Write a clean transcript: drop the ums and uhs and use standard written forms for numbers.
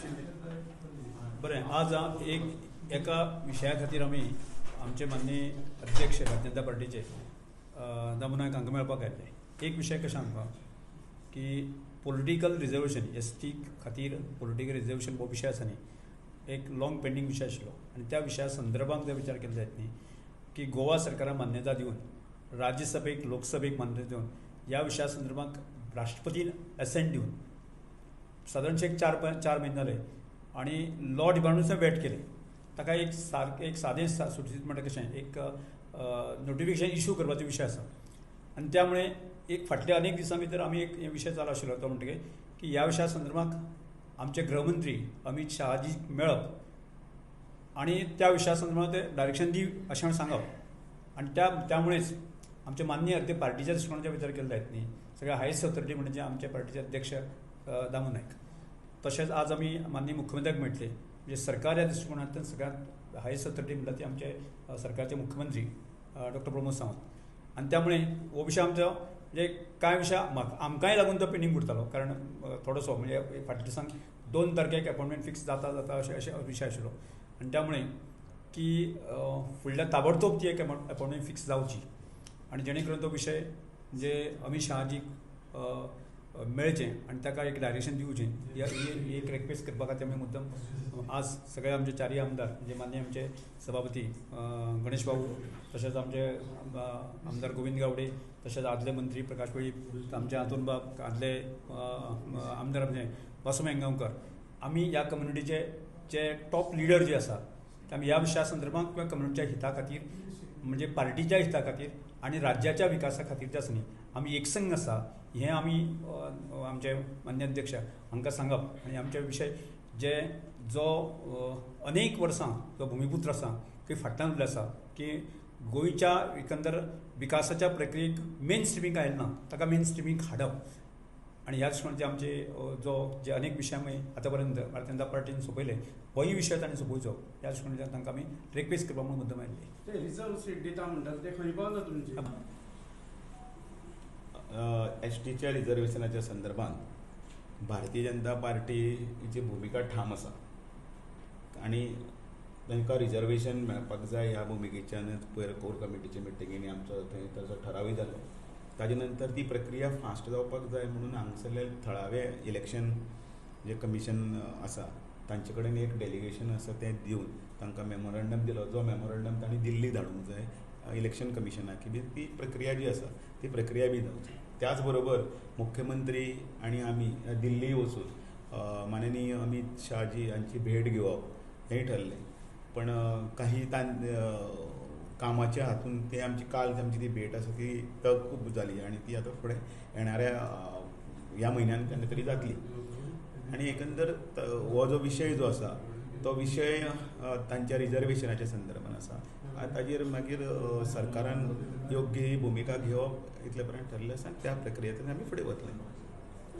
आशिल्लें? बरें, आज एक एका विशया खातीर आमी आमचे माननीय अध्यक्ष भारतीय जनता पार्टीचे दामू नायक हांकां मेळपाक आयिल्ले. एक विशय कशें आमकां की पॉलिटिकल रिजर्वेशन एस टी खातीर पॉलिटिकल रिजर्वेशन हो विशय आसा न्ही, एक लॉंग पेंडींग विशय आशिल्लो आनी त्या विशया संदर्भात जर विचार केलो जायत न्ही की गोवा सरकारान मान्यता दिवन राज्यसभेक लोकसभेक मान्यता दिवन ह्या विशया संदर्भात राष्ट्रपतीन एसेंट दिवन सादारणशे एक 4 म्हयने जाले आनी लॉ डिपार्टमेंट वेट केलें. ताका एक सारकें एक सादें सुटसुटीत म्हणटा कशें एक नोटिफिकेशन इशू करपाचो विशय आसा आनी त्यामुळे एक फाटल्या अनेक दिसां भितर आमी एक विशय चालू आशिल्लो तो म्हणटकीर की ह्या विशया संदर्भात आमचे गृहमंत्री अमीत शहाजी मेळप आनी त्या विशया संदर्भात ते डायरेक्शन दी अशें म्हणून सांगप आनी त्यामुळेच आमचे माननीय अध्यक्ष पार्टीच्या दृश्टिकोनाचो विचार केलो जायत न्ही, सगळ्या हायस्ट ऑथॉरिटी म्हणजे आमच्या पार्टीचे अध्यक्ष दामू नायक, तशेंच आज आमी माननीय मुख्यमंत्र्याक मेळटले म्हणजे सरकार ह्या दृश्टिकोनांतल्यान सगळ्यांत हायस्ट ऑथॉरिटी म्हणटा ती आमचे सरकारचे मुख्यमंत्री डॉक्टर प्रमोद सावंत आनी त्यामुळे हो विशय आमचो म्हणजे कांय विशय आमकांय लागून तो पेंडींग उरतालो, कारण थोडोसो म्हणजे फाटल्या दिसांक 2 तारखेक अपॉयंटमेंट फिक्स जाता जाता अशें अशें विशय आशिल्लो आनी त्यामुळे की फुडल्या ताबडतोब ती एक अपॉयंटमेंट फिक्स जावची आनी जेणे करून तो विशय म्हणजे अमीत शहाजीक मेळचें आनी ताका एक डायरेक्शन दिवचें ही एक रिक्वेस्ट करपा खातीर आमी मुद्दम आज सगळे आमचे चारय आमदार म्हणजे माननीय आमचे सभापती गणेश बाबू, तशेंच आमचे आमदार गोविंद गावडे, तशेंच आदले मंत्री प्रकाश वेळीप, आमचे आंतोन बाब, आदले आमदार आमचे वासू मेंगांवकर, आमी ह्या कम्युनिटीचे जे टॉप लिडर जे आसा ते आमी ह्या विशया संदर्भात किंवा कम्युनिटीच्या हिता खातीर म्हणजे पार्टीच्या हिता खातीर आनी राज्याच्या विकासा खातीर जे आसा न्ही आमी एकसंघ आसा हें आमी आमचे मान्य अध्यक्ष हांकां सांगप आनी आमचे विशय जे जो अनेक वर्सां जो भुमिपुत्र आसा की फाटल्यान उरले आसा की गोंयच्या एकंदर विकासाच्या प्रक्रियेक मेन स्ट्रिमींग आयलें ना ताका मेन स्ट्रिमींग हाडप आनी ह्या दृश्टिकोनाचे आमचे जो जे अनेक विशय आमी आतां पर्यंत भारतीय जनता पार्टीन सोंपयले होय विशय तांणी सोंपोवचो ह्या दृश्टिकोनाच्यान तांकां आमी रिक्वेस्ट करपाक म्हणून मुद्दम आयिल्ले. ते रिजर्व सीट दिता म्हणटात ते खंय पावला तुमचे? एस टीच्या रिजर्वेशनाच्या संदर्भात भारतीय जनता पार्टीची भुमिका ठाम आसा आनी तांकां रिजर्वेशन मेळपाक जाय ह्या भुमिकेच्यानच पयर कोर कमिटीच्या मिटिंगेनी आमचो थंय ताचो ठरावूय जालो. ताजे नंतर ती प्रक्रिया फास्ट जावपाक जाय म्हणून हांगासरले थळावे इलेक्शन जे कमिशन आसा तांचे कडेन एक डेलिगेशन आसा तें दिवन तांकां मेमोरंडम दिलो, जो मेमोरंडम तांणी दिल्ली धाडूंक जाय इलेक्शन कमिशनाक की ती प्रक्रिया जी आसा ती प्रक्रिया बी जावची. त्याच बरोबर मुख्यमंत्री आनी आमी दिल्ली वचून माननीय अमीत शहाजी हांची भेट घेवप हेंय ठरलें, पण काही कामाच्या हातून ते आमची काल आमची ती भेट आसा ती तहकूब जाली आनी ती आतां फुडें येणाऱ्या ह्या म्हयन्यान केन्ना तरी जातली. आनी एकंदर हो जो विशय जो आसा तो विशय तांच्या रिजर्वेशनाच्या संदर्भान आसा, ताजेर मागीर सरकारान योग्य भुमिका घेवप इतले पर्यंत ठरलें आसा आनी त्या प्रक्रियेंतल्यान आमी फुडें वतले.